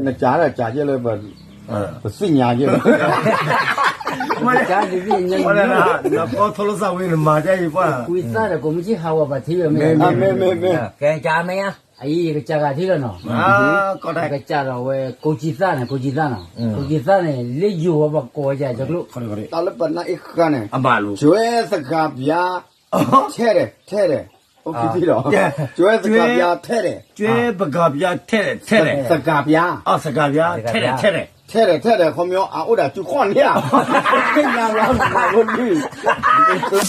နကးဒီးကးက့လၢ ပသ့ၣ်ညါက့လီၤ, ကးဒ်န့ၣ် နကီၢ်ထိၣ်လိာ်သးဝံၤ နမၤကဲအံၤပှၢ်, ကွံသၣ်ဒီး ကိးမုၢ်ဆ့ၣ်ဟးဝဲပှၤထံဝဲမ့ၢ်, မ့ၢ်မ့ၢ်မ့ၢ်, ကဲကးမ့ၢ်ဧါ, အအံၤ ယကစၢ်ဂၤထံလီၤနီၤ, ကစၢ်ဒီးဝဲ ကိးကံသၣ်န့ၣ် ကိးကံသၣ်နီၤ, ကိးကံသၣ်န့ၣ် လၢယိၤဝဲပှၤကိးဝဲကၢ်ကၠီကျိၣ်, တၢ်လၢပနၢ်အ့ၣ်ဃာ်န့ၣ်, ကၠွဲသကၤပၠါ, ထဲလဲၣ် ထဲလဲၣ်, အိၣ်ခံထံၣ်ဒီး, ကၠွဲသကၤပၠါထဲလဲၣ်, ကၠွဲပကၤပၠါထဲလဲၣ်, ထဲလဲၣ်, သကၤပၠါ, သကၤပၠါ, ထဲလဲၣ် ထဲလဲၣ်, ထဲလဲၣ် ခီပညီ အအိၣ်ဒီးစုခီၣ်န့ၣ်ဧါ, နလီၤနလီၤဒုး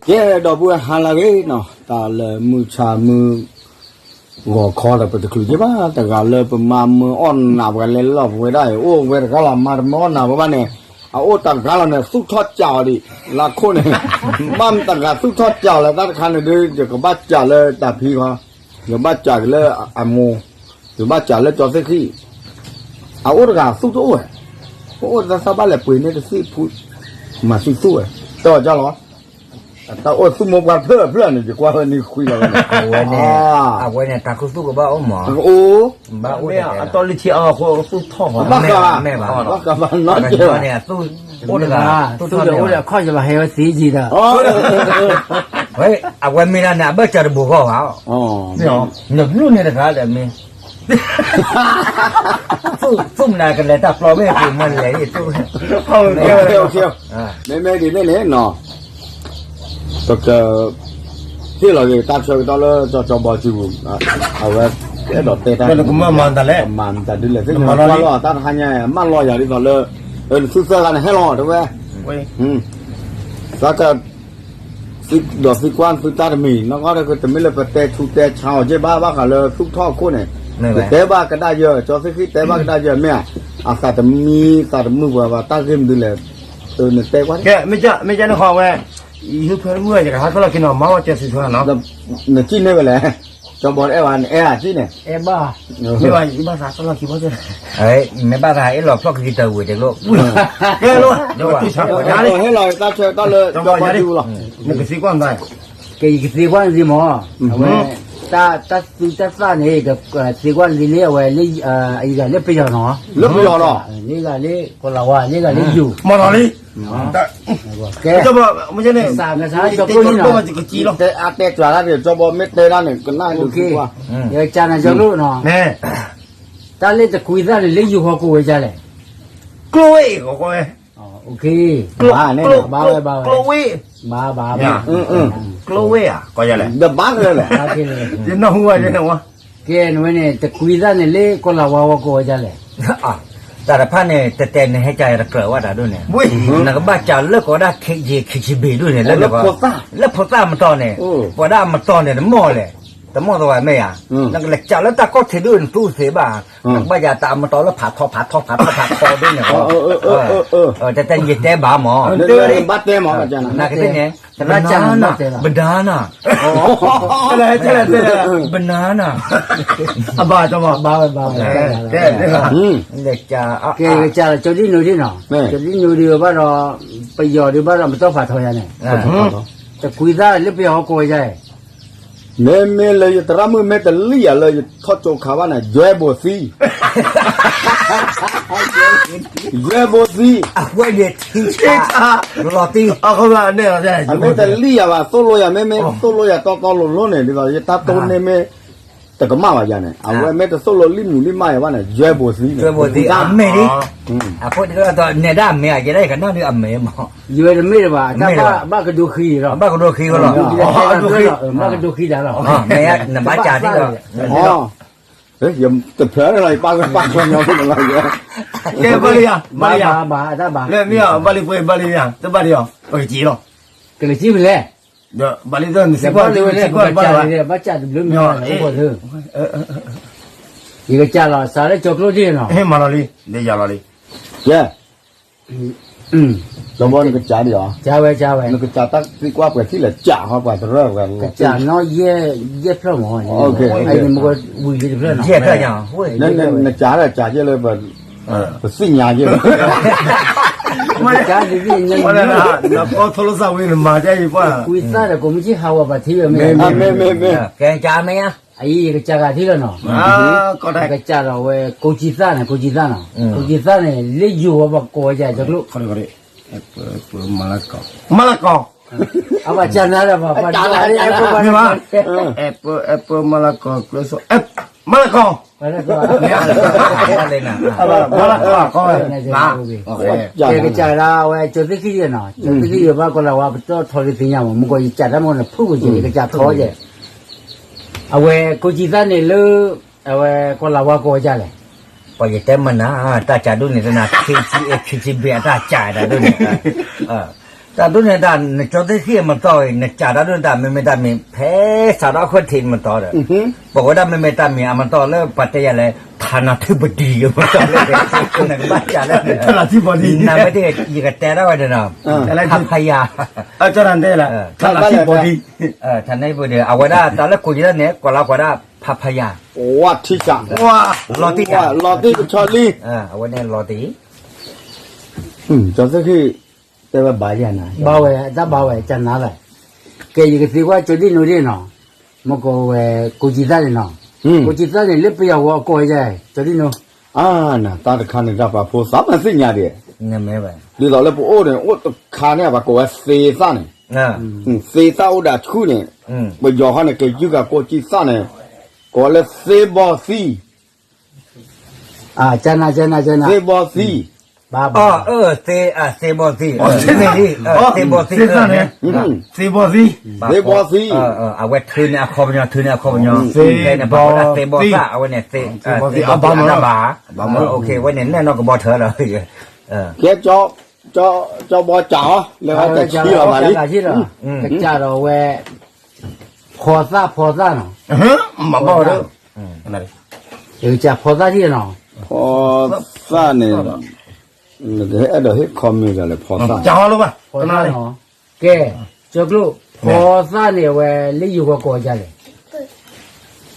ကဲ ဒီပုၢ်ဝဲၢ်ဟါလၢအဂ့ၤနီၤ, တၢ်လၢမုၢ်ဆါမုၢ်ဂီၤခီဒီး ပတချုးက့ဘၣ်, တဂၤလၢပမါမၢအီၣ်နးပှၤလဲၤလီၢ်ပဝဲဒၣ်အံၤ အိၣ်ဝဲတဂၤလီၤ, မါတမၢအီၣ်နးပှၤဘၣ်န့ၣ်, အအိၣ်တဂၤလီၤန့ၣ် သူၣ်ထီၣ်ကးအီၤဒံး, လၢခိၣ်န့ၣ်, မ့ၢ်တဂၤသူၣ်ထီၣ်ကးအီၤလၢတၢ်တခါန့ၣ်ဒီး ယကဘၣ်ကးလၢတၢ်ဖံခီ, ယဘၣ်ကးက့ၤလၢအမိၢ်, ယဘၣ်ကးလၢကၠီသ့ၣ်ဃံၣ်, အအိၣ်တဂၤသူၣ်တအိၣ်ဝဲ, ပအိၣ်တသးဘၣ်လဲၣ်ပှ့ၤန့ၢ်တသ့ၣ်ဖူ, မၤသံသူၣ်ဝဲ, တဲအီၤကၢ်လီၤ တၢ်အိၣ်သူၣ်မိၢ်ပှၢ်ဖျၢၣ်ဖျၢၣ်န့ၣ် ယကွၢ်ဝဲန့ၣ်ဃံလီၤဝဲန့ၣ်, အဝဲန့ၣ် အဝဲန့ၣ် တၢ်ခူသူၣ်ကဘၣ်အိၣ်မး, အိၣ်, ဘၣ်အိၣ်, အတီလံထံအီခိၣ်သူၣ်ထီၣ်မး, ဘၣ်ဃးဘၣ်, ဘၣ်ဃးဘၣ်နီတစဲးဘၣ်, အိၣ်တဂၤ, သူၣ်ထီၣ်အိၣ်ဒီးအခီၣ်ယဘၣ်ဟဲဝဲသ့ကံၤဒီး, အဝဲမ့ၢ်ဒၣ်န့ၣ် အဘၢၣ်စၢၤတဘိဃီဘၣ်, နဘျုးန့ၣ်တဂၤဒီးမ့ၢ် သူၣ်မနုၤကလဲၤတၢ်ပျီဘ့ၣ်က့ၤမ့ၢ်လဲၤ, မ့မ့ၢ်ဒ်န့ၣ်န့ၣ်နီၤ, ပက ဟ့ၣ်လီၤက့ၤတၢ်ဆၢကတီၢ်လၢကၠီကၠီဘီစုပူၤ, အဝဲအဲၣ်ဒိးတဲတၢ်, ကမၤမတၤလဲၣ်, မၤမတၤဒ်လဲၣ်, သ့ၣ်ညါကွၢ်လီၤတၢ်တဟါညါ, မၢလီၤယၤဒ်သိးလၢ နသူသၢဂၤန့ၣ်ဟဲလီၤတဲဝဲ, သးက ဒီးသံကွၢ်သုတၢ်တမံၤ, နီၢ်ကီၢ်တမ့ၢ်လၢပတဲဆူတဲဆါအီၤက့ဘၣ်, ဘၣ်ဃးလၢသူၣ်ထီၣ်အခိၣ်န့ၣ်, ပတဲဘၣ်ကဒါယၢ, ကၠီသ့ၣ်ဃံၣ်တဲဘၣ်ကဒါယၢ, မ့ၢ်ဧါ, အသးတမံသးတမုာ်ပှၤဘၣ်, တၢ်ဂ့ၢ်မနုၤလဲၣ်, နတဲကွၢ်, မ့ၢ်ကဲန့ၣ်ဃီဝဲ, ယဟၢဖၢတမုာ်ဝဲ ယကဟးထီၣ်လီၢ်ခံနီၤ, မၤဝဲကဲသုဆၢနီၤ, နစံၣ်န့ၢ်ဝဲလဲၣ်, ကၠီဘီတအဲၣ်ဘၣ်, နအဲၣ်ဧါစံၣ်န့ၣ်, မ့ၢ်ဘၣ်သးထီၣ်လီၢ်ခံဘီ, မ့ၢ်ဘၣ်သးဟဲလီၤဖျီၣ်ခံတၢ်ဝံၤတကျိ, ကဲလီၤ, ဟဲလီၤတၢ်ဆၢကတီၢ်လၢ ကၠီဘီစုပူၤလီၤ, နကသံကွၢ်မတၤ ကဲယကသံကွၢ်နသ့မး, အဝဲ, တၢ်သူတၢ်သၣ်န့ၣ် သံကွၢ်နသ့လၢအဝဲ, အံၤဂၤလၢပယီၤနီၤ, လၢပယီၤလီၤ, လၢဂၤလၢကီၤလၤဝါ, လၢဂၤလၢယိၤ, မၤလီၤလံ, ကဲ, ကစၢ်ကစၢ်ကၠီကျိၣ်န့ၣ်နီၤ, တဲအါတဲကွၢ်တၢ်န့ၣ် ကၠီဘီမ့ၢ်တဲတၢ်န့ၣ် ကနၣ်ဒုးသံကွၢ်, ယကစၢ်န့ၣ်ကၠီကျိၣ်နီၤ, တၢ်လၢတကွံသၣ်န့ၣ် လၢယိၤဟီၣ်ခိၣ်ဝဲဒ်လဲၣ်, ကျိဝဲအံၤ, ဘၣ်ဝဲဘၣ်ဝဲ, ကျိဝဲ, ဘၣ်ဘၣ်ဘၣ်, ကျိဝဲဧါ, ကီယလဲၣ်, ယနၢ်ဟူဘၣ်ယဲန့ၣ်ဝဲ, ကဲနဝဲန့ၣ် တကွံသၣ်န့ၣ်လၢကီၤလၤဝါဝဲကိးဝဲဒ်လဲၣ်, တၢ်တဖၣ်န့ၣ် တတဲနဟဲကၢ်ယတကြၢးဝဲဒၣ်ဒိၣ်န့ၣ်, နကဘၣ်ကၢ်လၢကိးဒၣ် ခ့ယ့ၣ် ခ့ယ့ၣ်ဘ့ၣ်ဒိၣ်န့ၣ်, လၢဖိသၣ်မတီၤန့ၣ်, ပှၤဒၣ်မတီၤန့ၣ် တမီၢ်လဲၣ်, တမီၢ်သဝဲမ့ၢ်ဧါ, နကလဲၤကၢ်လၢတၢ်ကီၢ်ထံးဒိၣ်န့ၣ် တူၢ်သ့ဘၣ်, နကဘၣ်ယၤတၢ်မတီၤလၢဖးထီဖးထီဖးထီဖးထီဒိၣ်န့ၣ်, တတဲယတဲဘၣ်မး, နာ်က့သ့ၣ်န့ၣ်, ဘနါနၤ, ဘနါနၤ, ဘနါနၤ, အဘၣ်တမး, ဘၣ်ဝဲဘၣ်ဝဲ, ကဲကစၢ်လီၤ ကၠီဒံနိဒံနီၤ, ကၠီဒံနိဒံဝဲဘၣ်ဒီး, ပယီၤဒံးဘၣ်ဒီး မတီၢ်ဖးထီယါန့ၣ်, တကွံသၣ်လၢပယီၤဟီၣ်ကိးဝဲဒ်လဲၣ်, မ့မ့ၢ်လၢယသရၣ်မုၣ်မ့ၢ်တလံၣ်ယၤလၢယထီၣ်ကၠိခါဘၣ်န့ၣ် ယွဲဘိးသံ, ယွဲဘိးသံ, အဃိန့ၣ်ထံဆါ, လီၤတံၢ်, အမ့ၢ်တလံၣ်ယၤဘၣ် သိၣ်လိယၤ မ့မ့ၢ်သိၣ်လိယၤတီတီလိၤလိၤန့ၣ် ဒ်သိးယတၢ်တိၢ်န့ၢ်မ့ၢ် တကမၣ်ဘၣ်ယၤန့ၣ် အဝဲမ့ၢ်တသိၣ်လိလံၣ်မူၤလံၣ်မၢ်ယၤဘၣ်န့ၣ် ယွဲဘိးသံ, ယွဲဘိးသံ, အမဲာ်လံ, အဃိန့ၣ် နဲဒၣ်အမဲာ် ယဲဒၣ်ယကနၣ်ဒုးအမဲာ်မး, ယွဲတမ့ၢ်တဘၣ် တၢ်ဘၣ်ကဒိဃံလီၤ, ဘၣ်ကဒိဃံလီၤ, ဘၣ်ကဒိဃံဒၣ်လီၤ, နဘၣ်ကၢ်ဒ်လီၤ, တဖျၢၣ်လီၤ ယပၢ်ကပၢ်ချီညီဖိလီၤ, ကဲဘၣ်လံယၤ, ဘၣ်လံယၤ, ဘၣ်ဘၣ်, လၢမ့ၢ်ဘၣ်လံပှဲၤဘၣ်လံယၤ, တဘၣ်လံယၤ, ပကစံးလီၤ, ကလဲၤစံးဖဲလဲၣ်, ဘၣ်လံ, နစံးကွၢ်လံ, ဘၣ်ကၢ်တဘျုးမ့ၢ်လီၤ, ယကစၢ်လီၤ စးလၢကၠီကျိဒ်နီၤ, မၤလီၤလံ, ယၤလီၤလံ, ကဲ, ကၠီဘီနကစၢ်ဒံးဧါ, ကစၢ်ဝဲ, ကစၢ်ဝဲ, နကစၢ်တၢ်သံကွၢ်ပှဲၤထံၣ်လဲၣ် ကစၢ်ဟီပှၤတရၢၢ်ဝဲ, ကစၢ်နီၣ်ယဲၢ်, ယဲၢ်ဖျၢၣ်မး, ဝံၤလံတဖျၢၣ်နီၤ, နကစၢ်လၢကစၢ်ယဲၢ်လၢ ပသ့ၣ်ညါယဲၢ်လီၤ, ကစၢ်ဒ်န့ၣ် နကီၢ်ထိၣ်လိာ်သးဝံၤနမၤဒ်အံၤပှၢ်, ကွံသၣ်ဒီးကိးမုၢ်ဆ့ၣ်ဟးဝဲပှၤထံဝဲမ့ၢ်, မ့မ့ၢ်မ့မ့ၢ်, ကဲကၢ်မ့ၢ်ဧါ, အအံၤယကစၢ်ဂၤထံလီၤနီၤ, ကစၢ်ဒီးဝဲကိးကံသၣ်န့ၣ် ကိးကံသၣ်နီၤ, ကိးကံသၣ်န့ၣ် လၢယိၤဝဲပှၤကိးဝဲဒ်အံၤ ကျိၣ်, မၤလကီ, မၤလကီ, အဘၣ်ကၢ်နၤဒီးဘၣ် ပှၤဒိးန့ၣ် အဲၣ်ပၢၢ် မၤလကီ, ကျိၣ်စိ, မၤလကီ, မၤလကီ, ကဲကစၢ်ဒၣ်ဝဲ ကၠိသ့ၣ်ခံယဲနီၤ, ကၠိသ့ၣ်ခံယဲဘၣ်ကီၤလၤဝါပတီၢ်ထီလၢသ့ၣ်ညါမး မုၢ်ကီးယကစၢ်တၢ်မ့ၢ်န့ၣ် ဖုၣ်ကယဲ ယကစၢ်ထီယဲ, အဝဲကိးကံသၣ်န့ၣ်လၢ အဝဲကီၤလၤဝါကိးဝဲဒ်လဲၣ်, ပှၤယတဲမနၤ တၢ်ကၢ်ဒိၣ်န့ၣ်တနၤ ခ့ဆံအ့ ခ့ဆံဘ့ၣ်အတၢ်ကၢ်တၢ်ဒိၣ်န့ၣ်, တၢ်ဒိၣ်န့ၣ်တၢ် နကၠိသ့ၣ်ခံအမတီၢ်အံၤ နကၢ်တၢ်ဒိၣ်န့ၣ်တၢ် မ့မ့ၢ်တၢ်မ့ၢ်ဖဲစးထီၣ်အခိၣ်ထံးမတီၢ်ဒီး, ပဝဲဒၣ်မ့မ့ၢ်တၢ်မ့ၢ်အမတီၢ်လၢပှၤတဲယၤလဲၣ် ထးနၤထူပဒံးမတီၢ်လၢ နကဘၣ်ကၢ်လၢ နမ့ၢ်တ့ၢ် ယကတဲဒၣ်ဝဲန့ၣ်နီၤ, ဖးဖးယၤ, ထးနၤထူပဒံး, ထးနၤထူပဒံး အဝဲဒၣ်တၢ်လၢကိးကံသၣ်န့ၣ် ကီၤလၤဝါကိးဒၣ် ဖးဖးယၤ, ဝါထံစး, လီၤတံၢ်, လီၤတံၢ်ကဆီလံ, အဝဲန့ၣ်လီၤတံၢ်, ကၠိသ့ၣ်ခံ, တဲဝဲဘၣ်ယၤနၤ, ဘၣ်ဝဲ တၢ်ဘၣ်ဝဲ ကနၤလီၤ, ကဲ ယကသံကွၢ်ကၠိဒံၣ်နိဒံၣ်နီၤ, မ့ၢ်ကိးဝဲ ကိးကံသၣ်န့ၣ်နီၤ, ကိးကံသၣ်န့ၣ် လၢပယီၤဝဲကိးဝဲဒ်လဲၣ် ကၠိဒံၣ်နိ, အါနၤ တၢ်တခါန့ၣ် တၢ်ပှၤဖိသၣ်မၤသ့ၣ်ညါဒံး, ဒ်သိးလၢပအိၣ်န့ၣ် အိၣ်တခါန့ၣ် ပှၤကိးဝဲသ့သၣ်န့ၣ်, သ့သၣ်အိၣ်ဒၣ်ဆူၣ်န့ၣ်, ပယီၤခီန့ၣ် ကယူၢ်ကၤကိးကံသၣ်န့ၣ်, ကိးဝဲလၢသ့ဘီသံ ကနၤ ကနၤ ကနၤ သ့ဘီသံ, သ့ဘီသံ, သ့ဘီသံ, သ့ဘီသံ, သ့ဘီသံ, အဝဲထုးန့ၢ်အခီပညီ ထုးန့ၢ်အခီပညီ, သ့ဘီသံ, သ့ဘီသံ, အဝဲန့ၣ် သ့ဘီသံ အဘၣ်မး, အဝဲန့ၣ်နဲၣ်နီၢ်ကဘီထၢလီၤ, ကဲ ကၠီဘီကၠးအီၤ လၢတၢ်ဆံလီၤဘၣ်လံ, ကစၢ်ဒီးဝဲ ဖီသၣ် ဖီသၣ်နီၤ, မၤဘၣ်ဝဲဒီး, ယကစၢ်ဖီသၣ်ထံၣ်နီၤ, ဖီသၣ်န့ၣ်, အဲၣ်ဒိးဟ့ၣ်ခီမ့ၢ်ဒီးလဲၣ် ဖီသၣ်, ကၢ်ဟီလီၤဘၣ်, ကနၤ, ကဲ, ကၠိကျိၣ်, ဖီသၣ်န့ၣ် အဝဲလၢယိၤဝဲကိးဒ်လဲၣ်,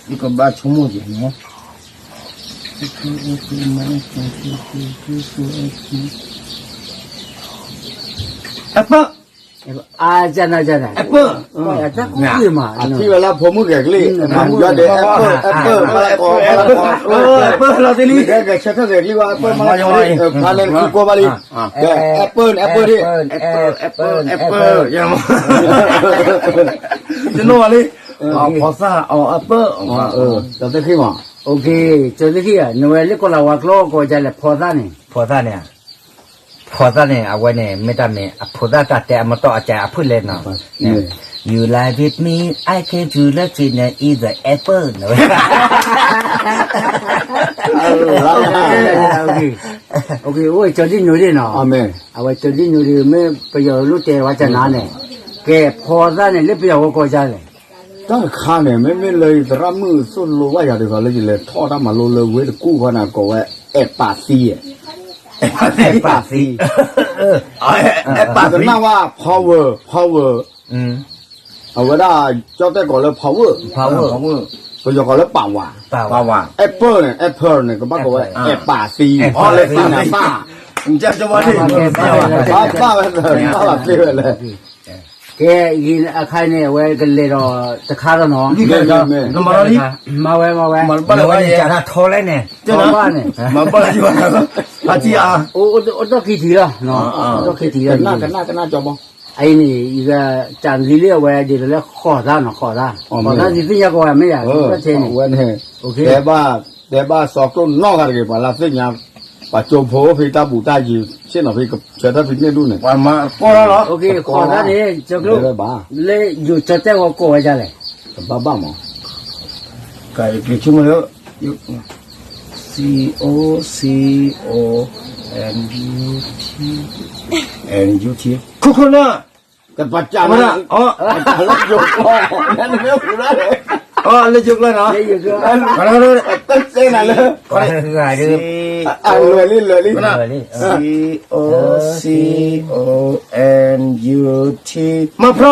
ယကဘၣ်ဆိကမိၣ်က့ၤန့ၣ် apple, ကနၤ ကနၤ, apple, အထံၣ်ဝဲလၢဖိမုၣ်ဂဲၤကလံၢ်, ယီၤဒဲး apple, apple, မၤလကီ, မၤလကီ, apple လီၤတံၢ်လံ, ဂဲၤဆၢထၢၣ်ဂဲၤကလံၢ်ဝဲ apple မၤလကီ, ဖျါန့ၣ်ခံကိးဘၣ်လံ, ကဲ apple, apple ဒံး, apple, apple, တနီၣ်ဘၣ်လံ, ဖီသၣ် apple, ကၠိသ့ၣ်ခံမး, ကၠိသ့ၣ်ခံဧါ, နဝဲလၢကီၤလၤဝါကျိာ်ကိးဒ်လဲၣ် ဖီသၣ်န့ၣ်, ဖီသၣ်န့ၣ် ဖီသၣ်န့ၣ် အဝဲန့ၣ် မ့ၢ်တၢ်မ့ၢ်အဖိသၣ်တၢ်တဲအမတီၢ်အကါအဖုၣ်လဲၣ်နီၤ, You lie with me, I came to love you, and eat the apple, အိၣ်ကၠိဒံၣ်နိဒံၣ်နီၤ, အဝဲကၠိဒံၣ်နိဒံၣ် မ့ၢ်ပယီၤလိၣ်တဲဝဲကနၤန့ၣ်, ကဲ ဖီသၣ်န့ၣ် လၢပယီၤဝဲကိးဒ်လဲၣ်, တၢ်တခါန့ၣ် မ့မ့ၢ်လၢယသရၣ်မုၣ်သိၣ်လိဘၣ်ယၤဒ်သိးလၢယလဲၤထီၣ်တၢ်မၤလိလၢဝ့ၢ်တကူၣ်ခီန့ၣ် ကိးဝဲ အဲးပာ်သံ, အဲးပာ်သံ, ပကနၣ်ဝဲ power, power, အဝဲဒၣ် ကၠီၣ်တဲၣ်ကိးလၢ power, ပယီၤကိးလၢ power, apple န့ၣ် apple န့ၣ် ကဘၣ်ကိးဝဲ အဲးပာ်သံ, လၢသံနၤပၢ်, ဘၣ်ဘၣ်ဝဲ, ဘၣ်ဘၣ်သ့ဝဲလဲၣ် ကဲ အခါန့ၣ် အဝဲကလဲၤဒီးတခါလီၤနီၤ, မၤဝဲ မၤဝဲ, မၤဝဲန့ၣ် ကးထီၣ်ထီလဲၣ်န့ၣ်, ထီဘၣ်န့ၣ်, မၤဘၣ်လၢယွၤ, အထံအါ, အိၣ်ဒီးခံထံၣ်လီၤ, အိၣ်ဒီးခံထံၣ်လီၤ, ကနၣ် ကနၣ် ကနၣ်ကၠီဘီ, အအံၤန့ၣ် ယကစၢ်လံလံအဝဲဒ်သိးလၢဃိးသၣ်နီၤ, ဃိးသၣ်, ဃိးသၣ်ဒ်သိးညါကိးဝဲမ့ၢ်ယၤ, ဝဲန့ၣ်, တဲဘၣ်စီၤကျိၣ်နီၢ်ဂၤတဂ့ၤ ပှၤလၢသ့ၣ်ညါ ပှၤကၠိဖိဖဲတၢ်ဘူးတၢ်ယံၤ ဆ့ၣ်နီၤဖဲကဆၢထၢၣ်ဖဲန့ၣ်ဒူၣ်န့ၣ်, ပှၤမၤကီၢ်ထီၣ်လီၤ, ဃိးသၣ်န့ၣ် ကၠီကျိၣ်, လၢယိၤကၠီၣ်တဲၣ်ဂီၤကိးဝဲဒ်လဲၣ်, ကဘၣ်ဘၣ်မး, ကဲ က့ၤဆိကမိၣ်လၢ C O C O N U T, N U T, coconut, ကပၤကၢ်ဝဲဒၣ်, လၢယိၤကျိာ်, လၢယိၤကျိာ်နီၤ, လွယ်လံ လွယ်လံ, C O C O N U T, မၤဖျ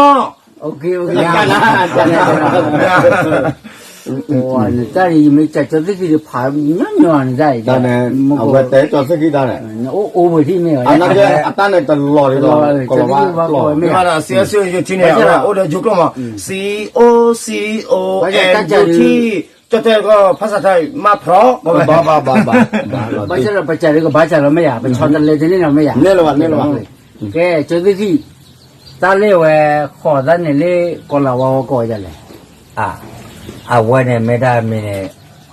ီ, ကနၣ် နတၢ်အံၤ ယမ့ၢ်စံးကၠီသ့ၣ်ခံဒီး ဖးညီညီနတၢ်အံၤ, အဝဲတဲကၠီသ့ၣ်ခံတၢ်န့ၣ်, အိၣ်ဘှံးထံၣ်မ့ၢ်ဝဲ, အတၢ်န့ၣ်တလီၤဒီး ကလီၤဘၣ်လီၤ, မ့ၢ်ဘၣ်ဒီး စီအိၣ်စီအိၣ် ယထံၣ်န့ၣ် အိၣ်ဒီးယိၤကျိာ်မး, စီအိၣ်စီအိၣ် အဲၣ်ယူၣ်ထံၣ်, ကၠီတဲကီၢ် ဖါစးထီၣ် မးဖျီၣ်, ဘၣ်ဘၣ်ဘၣ်ဘၣ်, ဘၣ်ဆၣ်ဒီးပစံးဒီးကဘၣ်စံးလီၤမ့ၢ်ယၤ, ပဆီတလဲတန့ၢ်လီၤမ့ၢ်ယၤ, န့ၣ်လီၤဘၣ်န့ၣ်လီၤဘၣ်, ကဲ ကၠီသ့ၣ်ခံ တၢ်လၢဝဲဃိးသၣ်န့ၣ်လၢကီၤလၤဝါဝဲကိးဝဲဒ်လဲၣ်. အဝဲန့ၣ်မ့ၢ်ဒၣ်မ့ၢ်န့ၣ်,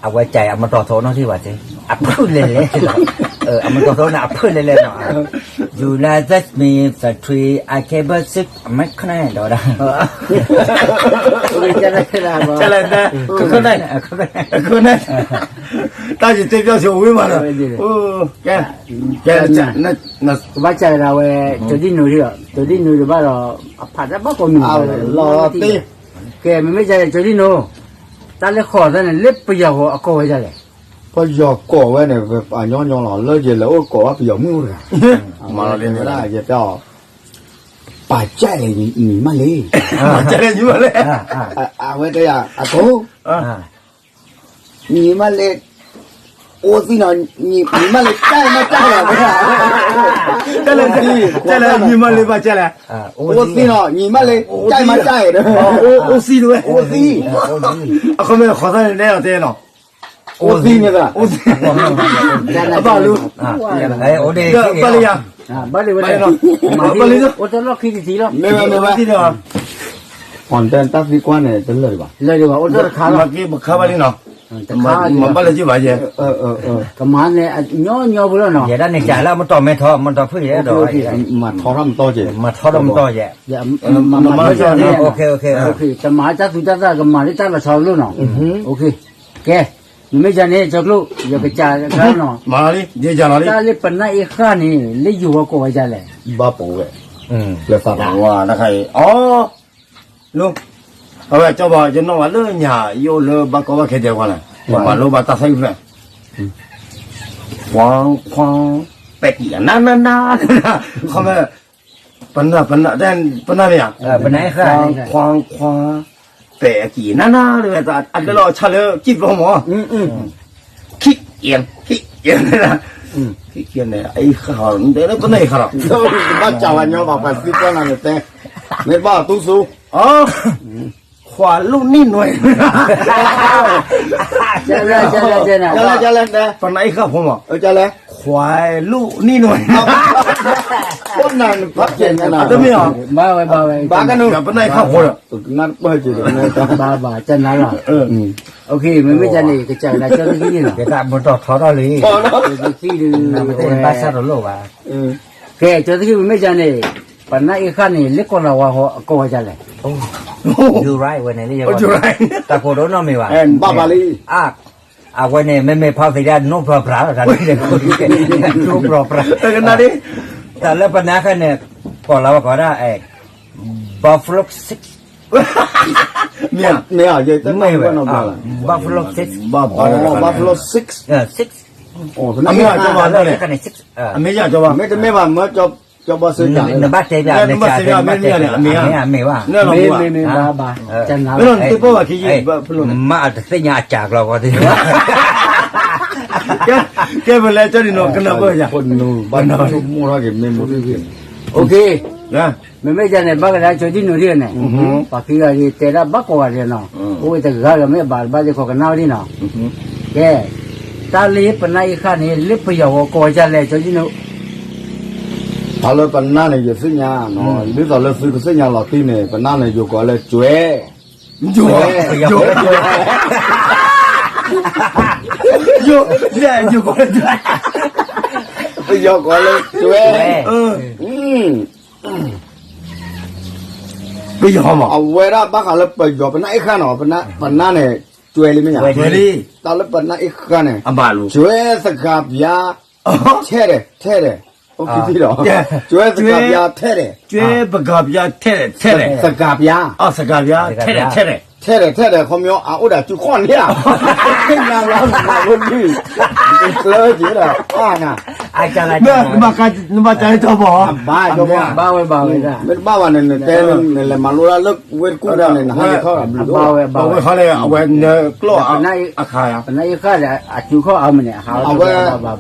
အဝဲစံးအမတီၢ်ထီနီၣ်ထံၣ်ဘၣ်သ့, အဖုၣ်လဲၤလဲၤလီၤ, အမတီၢ်ထီန့ၣ်အဖုၣ်လဲၤလဲၤနီၤ, United States Military Cable Six အမဲခနဲဒီးဒၣ် တၢ်ယတဲပျီၡိဝံၤမးလီၤ, ကဲ, ကဲ, ကဘၣ်စံးဝဲဒၣ်ဝဲ, ကၠီဒံၣ်နိၤဒံး, ကၠီဒံၣ်နိၤဒံးဘၣ်ဒီး, အဖးတၢ်ဘၣ်ကိးမံၤလီၤ, ကဲ မ့မ့ၢ်ကၠီဒံၣ်နိၤ, တၢ်လၢဃိးသၣ်န့ၣ် လၢပယီၤအကိးဝဲဒ်လဲၣ်. ပယီၤကိးဝဲန့ၣ် အညီညီလီၤ, လၢယလဲၤအိၣ်ကိးဘၣ်ပယီၤမုၣ်တဂၤ, မ့ၢ်ဒၣ်ယတဲအီၤ, ပာ်ကၠဲၣ်လဲၣ်ညီမးလ့, ပာ်ကၠဲၣ်လဲၣ်ညီမးလ့, အဝဲတဲယၤ အကိ ညီမးလ့, အိၣ်သံနီၤ, ညီမးလ့ ကၠဲၣ်မးကၠဲၣ်လီၤ, ကၠဲၣ်လဲၣ်, ကၠဲၣ်လဲၣ် ညီမးလ့ ဘၣ်ကၠဲၣ်လဲၣ်, အိၣ်သံနီၤ, ညီမးလ့ ကၠဲၣ်မးကၠဲၣ်, အိၣ်သံတဝဲ, အိၣ်သံ, အခီမ့ၢ်ဃိးသၣ်န့ၣ်တဲလီၤတဲလီၤ, အိၣ်သံန့ၣ်, အဘၣ်လူ, ဘၣ်လံယၤ, ဘၣ်လံ, အိၣ်တလီၢ်ခံတထံၣ်လီၤ, မ့ၢ်ဝဲမ့ၢ်ဝဲ, အီၤတဲတၢ်သံကွၢ်န့ၣ် တလၢာ်ဒံးဘၣ်, လၢာ်ဒံးဘၣ်, အိၣ်တခါလီၤ, မၤဘၣ်လၢက့ဘၣ်ယဲ, ကမၤန့ၣ် ညီညီဖိလီၤနီၤ, ယဲဒၣ်န့ၣ်ကးလၢမတီၢ်မဲထီၣ် မတီၢ်ဖုၣ်ယဲဒီး, မၤထီထီၣ်မတီၢ်က့, မၤထီထီၣ်မတီၢ်ယဲ, မၤထီထီၣ်မတီၢ်ယဲ, တမၤတၢ်သူတၢ်သၣ်ကမၤလၢတၢ်လီၤဆီတလိၣ်နီၤ, ကဲ, မ့မ့ၢ်ကၠီန့ၣ် ကၠီကျိၣ် ယကစံးကၠီနီၤ, တၢ်လၢပနၢ်အ့ၣ်ဃၣ်န့ၣ် လၢယိၤဝဲကိးဝဲဒ်လဲၣ်, ဘၣ်ပိာ်ဝဲ, လၢသးတဝါတခါအံၤ, အီ, လၢ, အဝဲကၠီဘၣ် ယနီၣ်ဘၣ်လၢညါ ယအိၣ်လၢဘၣ်ကီဘၣ်ခဲဒဲးကွၢ်လဲၣ်, ယမၤလိဘၣ်တၢ်သၣ်အုၣ်ဖျဲၣ်, ခွါခွါ, ပဲာ်ကံၣ်နါနါနါ, ခီမ့ၢ်, ပနၢ်, ပနၢ်မ့ၢ်ဧါ, ခွါခွါ, ပဲာ်အကံၣ်နါနါ, အတလီၤဆၣ်လၢကံၣ်ပျီမး ခံ, ခံ, ခံ, ခံန့ၣ်, အ့ၣ်ဃၣ်, ပနၢ်အ့ၣ်ဃၣ်လီၤ, ဘၣ်စံးဝဲညီဘၣ် ပှၤသံကွၢ်နၤန့ၣ်တဲ, မ့ၢ်ဘၣ်တူၢ်ဆူ, ခွါလူၣ်နံၣ်နွဲၣ်, ပနၢ်အ့ၣ်ဃၣ်ဖိမး, ခွါလူၣ်နံၣ်နွဲၣ်, တမ့ၢ်ဧါ, ပနၢ်အ့ၣ်ဃၣ်ဖိဒီး, ဘၣ်ဘၣ်, မ့မ့ၢ်ကၠီန့ၣ် ကစံးဝဲဒၣ်ကၠီသခံန့ၣ်လီၤ, ကစံးဒုး, ဘၣ်ဆၣ်တလိၣ်ဘၣ်, ကဲ ကၠီသခံ မ့မ့ၢ်ကၠီန့ၣ်, ပနၢ်အ့ၣ်ဃၣ်န့ၣ် လၢကီၤလၤဝါဟီ အကိးဝဲဒ်လဲၣ်, ယူၤရၣ်ဝဲန့ၣ်လၢယ, တၢ်ဖိဒိၣ်နီတမံၤဘၣ်, ဘၣ်ဘၣ်လံ, အဝဲန့ၣ် မ့မ့ၢ်ဖီသံးဒၣ် နိပြပြးလီၤ, တၢ်လၢပနၢ်ဃၣ်န့ၣ်, ကီၤလၤဝါကိးဝဲဒၣ်, Buffalo six, မ့ၢ်, Buffalo six, Buffalo six, six, မ့ၢ်, မ့ၢ်တမ့ၢ်ဘၣ် မ့ၢ်ကၠီဘီစ့ၢ်ကီး, နဘၣ်တဲဘၣ် နစံးမ့ၢ်မ့ၢ်, မ့ၢ်ဘၣ်, မ့ၢ်တသ့ၣ်ညါအစှၤကျီၤဂီၢ်သ့ၣ်, ကဲပလဲၤကၠီဒံၣ်နီၤ ကနၢ်ပၢၢ်ယၤ, မ့မ့ၢ်ကၠီန့ၣ် ဘၣ်ကဒါကၠီဒံၣ်နီၤဒ်န့ၣ်, ပှၤခံဂၤဒ်တဲဒၣ်ဘၣ်ကိးဂၤဒဲးနီၤ, အိၣ်ဝဲတဂၤဂၤမ့ၢ်ဘၣ်တဘၣ်သ့ၣ် ခိးကနၣ်ဝဲဒ်နီၤ, ကဲ, တၢ်လၢပနၢ်အ့ၣ်ဃၣ်န့ၣ် လၢပယီၤဝဲကိးဝဲဒ်လဲၣ် ကၠီဒံၣ်နီၤ, တၢ်လၢပနၢ်န့ၣ် ယသ့ၣ်ညါနီၤ, ဒ်သိးလၢသုကသ့ၣ်ညါလီၤတံၢ်န့ၣ် ပနၢ်န့ၣ် ယိၤကိးလၢကွဲ, ယိၤ, ယိၤ, ယိၤ, ပယီၤကိးလၢကွဲ, ပယီၤမး အဝဲဒၣ်ဘၣ်ဃးလၢပယီၤ ပနၢ်အ့ၣ်ဃၣ်နီၤ, ပနၢ်န့ၣ် ကွဲလံမ့ၢ်ဧါ, တၢ်လၢပနၢ်အ့ၣ်ဃၣ်န့ၣ်, ကွဲသကၤပၠါ, ထဲဒဲး, ထဲဒဲး, ကွဲသကၤပၠါထဲဒဲး, ကွဲပကၤပၠါထဲဒဲး, သကၤပၠါ, သကၤပၠါထဲဒဲး, ထဲဒဲး, ထဲဒဲး, ထဲဒဲး ခီပညီ အအိၣ်ဒၣ်စုခီၣ်န့ၣ်ဧါ, ညါလီၤနၤဖိဒုး, ကျၢက့ၤဝဲဒၣ် အါနၤ, နဘၣ်ကါ နဘၣ်ကါလၢကၠီဘီၣ်, ဘၣ်ဝဲဘၣ်ဝဲဒၣ်, မ့ၢ်တဘၣ်ဘၣ်န့ၣ် နတဲ နလဲၤမၤလိတၢ်လၢဝ့ၢ်တကူၣ်ဒၣ်န့ၣ် နဟးက့ၤထီၣ်ဘျုး, အဝဲခီလဲၣ် အဝဲနကျီၢ်အခါ, ပနၢ်အံၤဃၣ်ဒီး အစုခီၣ်အါမးန့ၣ် အဝဲ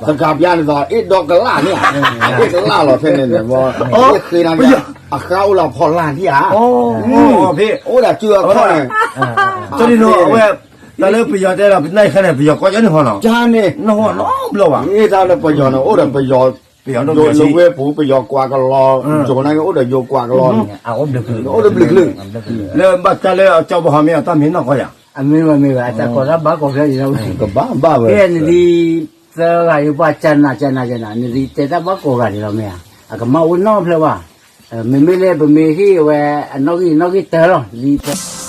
သကၤပျါန့ၣ်သိး အ့ၣ်ဒီကလၣ်န့ၣ်, အ့ၣ်ကလၣ်လီၤဖဲန့ၣ်န့ၣ်, အ့ၣ်ဃ့နၤ အဃါအိၣ်လၢဖီလာ်ဒံးဧါ, ဖဲ အိၣ်ဒီးစုအခီၣ်န့ၣ်, အဝဲ တၢ်လၢပယီၤတဲဒီး ပနၢ်အံၤဃၣ်န့ၣ် ပယီၤကိးယီၤန့ၣ်ဟီနီၤ, ကန့ၣ် နီၢ်ဟီနီတဘျီဘၣ်, တၢ်လၢပယီၤန့ၣ် အိၣ်ဒီးပယီၤ ယိၤလၢဝ့ၢ်ပူၤ ပယီၤကွၢ်ကလီ, ယိၤန့ၣ်က့ အိၣ်ဒီးယိၤကွၢ်ကလီန့ၣ်, အိၣ်ဒီးဘျုးကလုာ်, လၢဘၣ်တၢ်လၢကၠီဘီၣ်ဟီမ့ၢ်အတၢ်မ့ၢ်နီၢ်ကီၢ်ယၤ, အမ့ၢ်ဝဲမ့ၢ်ဝဲ အတၢ်ကိးတၢ်ဘၣ်ကိးဖျၢၣ်ဒံးလီၤ, ကဘၣ်ဘၣ်ဝဲ, ကဲနဒ် သၢဂၤယပှၤကနၣ်ကနၣ်ကနၣ် နဒ်တဲတၢ်ဘၣ်ကိးဂၤဒံးလီၤမ့ၢ်ဧါ, အကမၣ်အိၣ်နီတဖျၢၣ်ဘၣ်, မ့မ့ၢ်လၢပမ့ၢ်ဟ့ၣ်ဝဲ အနီၣ်ဂံၢ်နီၣ်ဂံၢ်တၢလီၤ လံ